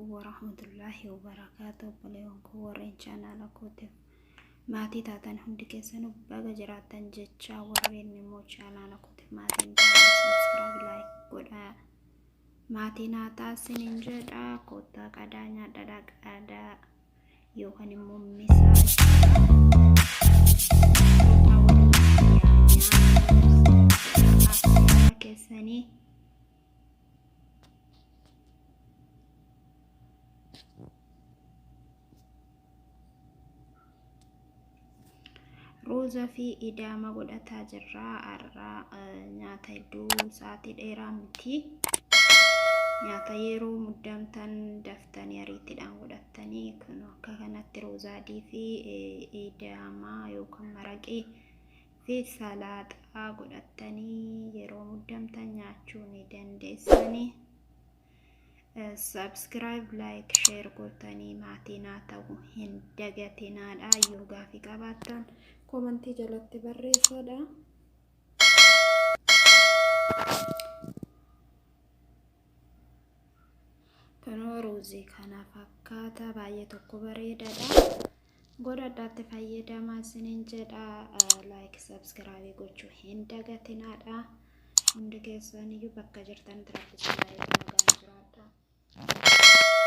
Alaikum warahmatullaahi wabarakaatu. Obboleewwan koo warreen chaanaala kootiif maatii taatan hundi keessanuu baga jiraattan jecha, warreen immoo chaanaala kootiif maatiin taatan subscribe, like godhaa, maatii naa taasisaniin jedha. Koottaa qadaa nyaadhadhaa, qadaa yookaan immoo misaa jechuudha keessanii. Ruuza fi idaama godhataa jirra. Har'a nyaata hedduu sa'aatii dheeraa miti. Nyaata yeroo muddamtan daftanii ariitiidhaan godhattanii kun akka kanatti ruuza adii fi idaama yookaan maraqee fi salaaxaa godhattanii yeroo muddamtan nyaachuu ni dandeessanii. Subscribe, like, share gootanii maatii naa ta'uu hin dagatinaadha. Yoo gaafii qabaattan komantii jalatti barreessadha. Kunoo ruuzii kana fakkaata, baay'ee tokko bareedaadha. Godhadhaatti fayyadamaa isiniin jedha. Like, subscribe gochuu hin dagatinaadha. Hundi keessaniyyuu bakka jirtan Rabbi isin haa eegu, nagaan jiraadha.